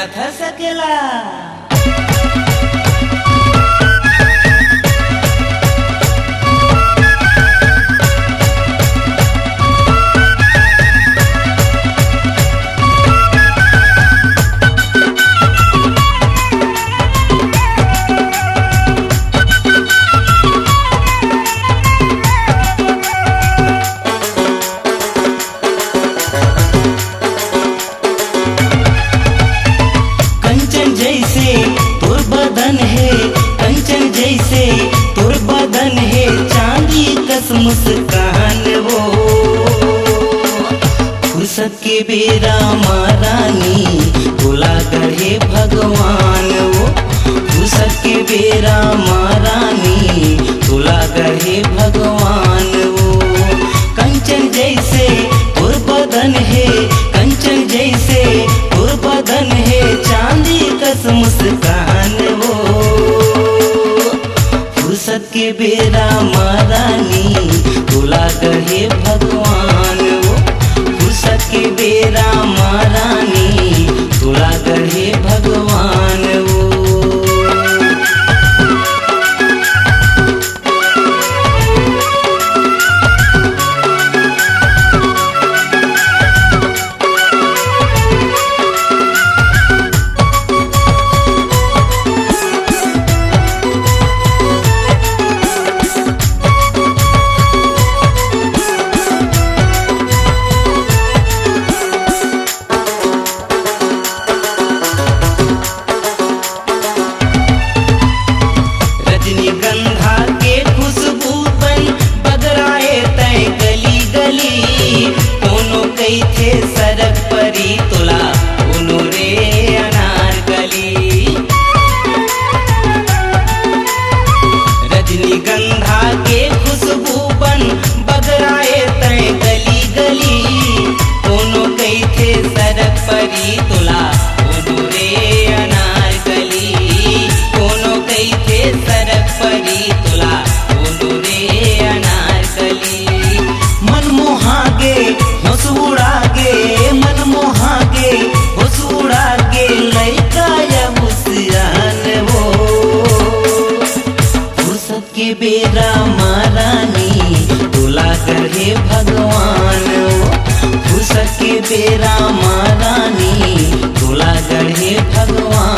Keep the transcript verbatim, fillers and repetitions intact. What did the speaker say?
धर सकेला। कंचन जैसे तोर बदन हे, कंचन जैसे तोर बदन हे, चांदी कस मुस्कान वो। फुर्सत के बेरा मा रानी तोला गढ़े भगवान वो, फुर्सत के बेरा मा रानी तोला गढ़े भगवान वो। कंचन जैसे तोर बदन हे, कंचन जैसे तोर बदन हे, चांदी कस मुस्कान वो। फुर्सत के बेरा मा रानी तोला गढ़े भगवान वो, फुर्सत के बेरा मा रानी तोला गढ़े भगवान वो। रजनीगंधा के खुशबू बन बगराए तय गली गली। कोनो कहिथे सरग परी तोला, कोनो रे अनारकली। रजनीगंधा के खुशबू बन बगराए तय गली गली। कोनो कहिथे सरग परी तोला, कोनो रे अनारकली। कोनो कहिथे सरग परी तोला, कोनो रे अनारकली। मन मोहा गे, होश उड़ा गे, मन मोहा गे, होश उड़ा गे, लइका या मुसियान वो। फुर्सत के बेरा मा रानी तोला गढ़े भगवान वो। फुर्सत के बेरा मा रानी तोला गढ़े भगवान।